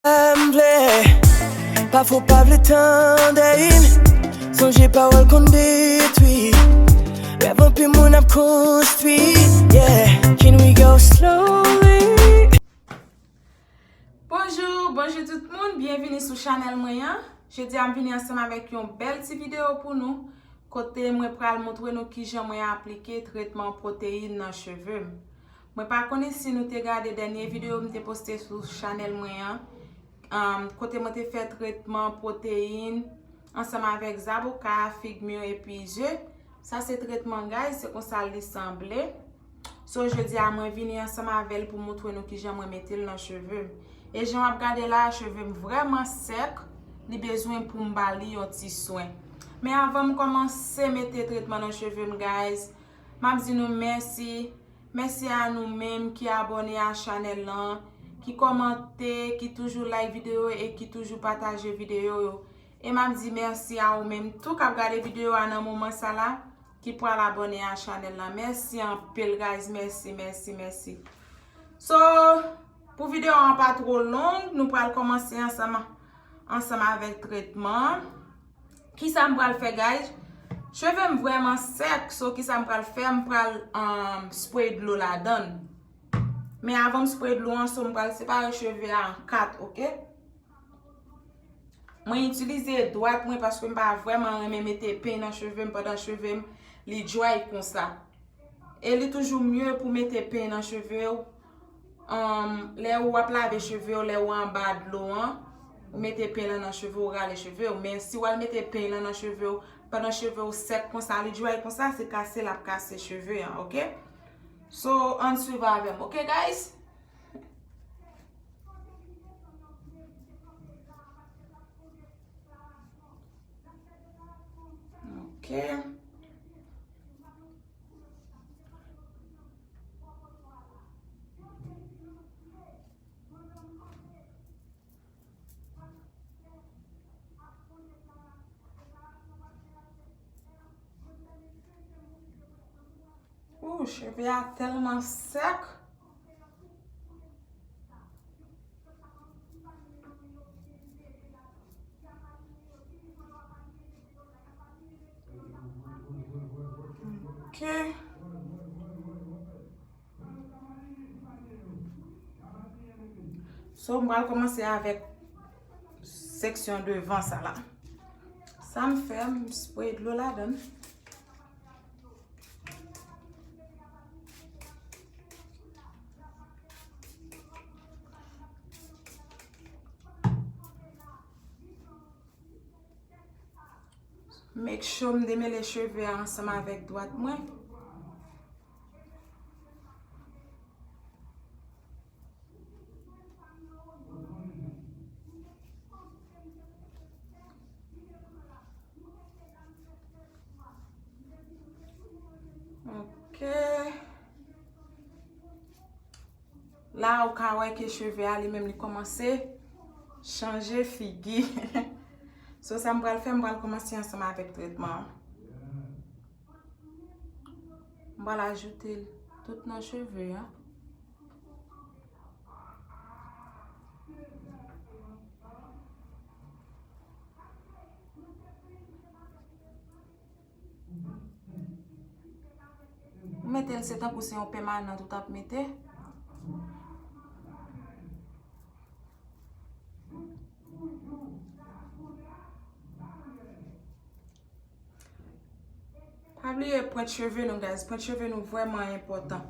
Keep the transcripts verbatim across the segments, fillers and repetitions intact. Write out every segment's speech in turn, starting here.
M vle, pafwa w pa vle tande. Sonje pawòl konn detwi. Rèv anpil moun ap konstwi. Yeah, can we go slowly? Bonjou, bonjou tout moun, byenvini sou chanèl mwen an. Jodi a m vini ansanm avèk yon bèl ti videyo pou nou, kote mwen pral montre nou kijan mwen aplike tretman pwoteyin nan cheve m. Mwen pa konnen si nou te gade dènye videyo m te poste sou chanèl mwen an, um, kote mwen te fè tretman pwoteyin ansanm avèk zaboka, fig mir epi ze. Sa se tretman, guys, se konsa li sanble. So, jodi a mwen vini ansanm avè l pou montre nou kijan mwen mete l nan cheve m. E jan w ap gade la, cheve m vrèman sèk, li bezwen pou m ba li yon ti swen. Men avan m kòmanse mete tretman nan cheve m, guys, m ap di nou mèsi. Mèsi a nou menm ki abòne a chanèl lan, ki kòmante, ki toujou like videyo e ki toujou pataje videyo yo. E m ap di mèsi a ou menm tou k ap gade videyo a nan moman sa la, ki pral abòne a chanèl lan. Mèsi anpil, guys. Mèsi, mèsi, mèsi. So, pou videyo an pa two long, nou pral kòmanse ansanm, ansanm avèk tretman an. Kisa m pral fè, guys? Cheve m vrèman sèk, so kisa m pral fè? M pral, um, spray dlo ladan l. Men avan m spray dlo an, so m pral separe cheve a an kat, oke? Mwen itilize dwat mwen paske m pa vrèman renmen mete peny nan cheve m pandan cheve m li dry konsa. E li toujou mye pou mete peny nan cheve w, um, lè ou ap lave cheve w, lè ou anba dlo an, ou mete peny lan nan cheve w, ou rale cheve w. Men si w al mete peny lan nan cheve w, pandan cheve w sèk konsa, li dry konsa, se kase l ap kase cheve an, oke? So, ann swiv avè m, oke, guys? Ok. Ooh, cheve a tèlman sèk. Ok. So, m pral kòmanse avèk seksyon devan sa la. Sa m fè, m spray dlo ladan l. Make sure m demele cheve a ansanm avèk dwat mwen. Ok. La, ou ka wè ke cheve a li menm li kòmanse chanje figi. So, sa m pral fè, m pral kòmanse ansanm avèk tretman an. M pral ajoute l tout nan cheve a. Ou mete l, se tankou se yon pèmanan ou t ap mete. Pa bliye pwent cheve nou, guys. Pwent cheve nou vrèman enpòtan.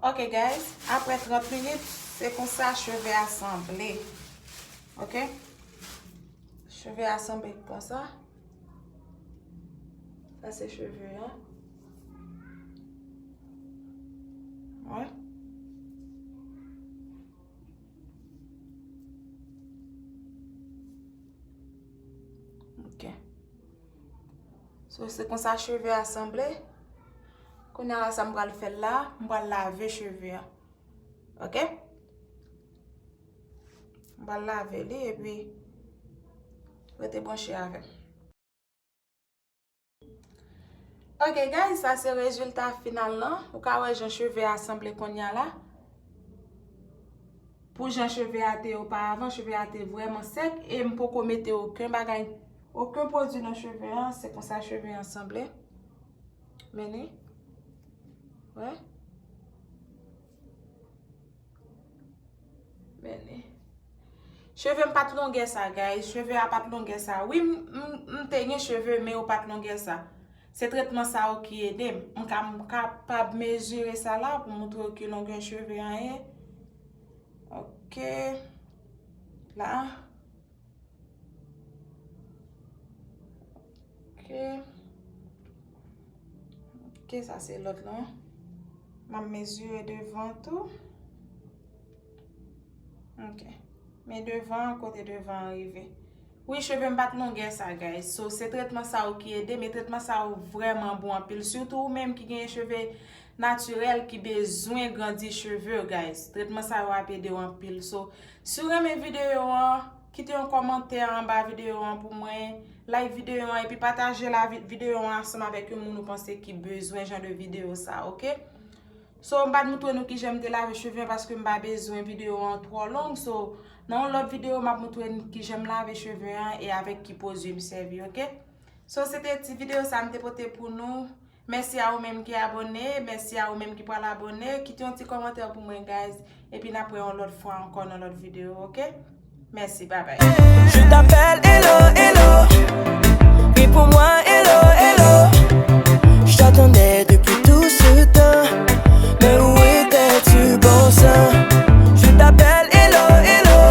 Ok, guys, apre trant minit, se konsa cheve a sanble. Ok? Cheve a sanble konsa. Sa se cheve a. Wi. Ok. So, se konsa cheve a sanble. Kounye a la, sa m pral fè la, m pral lave cheve a. Ok? M pral lave li epi rete branche avè m. Ok, guys, sa se rezilta final lan. Ou ka wè jan cheve a sanble kounye a la. Pou jan cheve a te ye oparavan, cheve a te vrèman sèk e m poko mete okenn bagay, okenn pwodui nan cheve an. Se konsa cheve an sanble. Men li. Wè. Men li. Cheve m pa t longè sa, guys. Cheve a pa t longè sa. Wi, m, m, m te gen cheve, men yo pa t longè sa. Se tretman sa yo ki ede m. M ka, m kapab mezire sa la pou montre w ki longè cheve an ye. Ok. La. Ok. Ok, sa se lòt lan. M ap mezire devan tou. Ok. Men devan, kote devan an rive. Wi, cheve m pa t longè sa, guys. So, se tretman sa yo ki ede m, e tretman sa yo vrèman bon anpil. Sitou ou menm ki gen cheve natirèl, ki bezwen grandi cheve, guys. Tretman sa yo ap ede w anpil. So, si w renmen videyo an, kite yon kòmantè anba videyo an pou mwen, like videyo an, epi pataje la vi-, videyo an ansanm avèk yon moun ou panse ki bezwen jan de videyo sa, ok? So, m pa t montre nou kijan m te lave cheve an paske m pa bezwen videyo an twò long. So, nan yon lòt videyo, m ap montre nou kijan m lave cheve an e avèk ki pwodui m sèvi, ok? So, se te ti videyo sa m te pote pou nou. Mèsi a ou menm ki abòne, mèsi a ou menm ki pral abòne. Kite yon ti kòmantè pou mwen, guys. Epi n ap wè yon lòt fwa ankò nan lòt videyo, ok? Mèsi, babay. Je t'appelle Hello, Hello.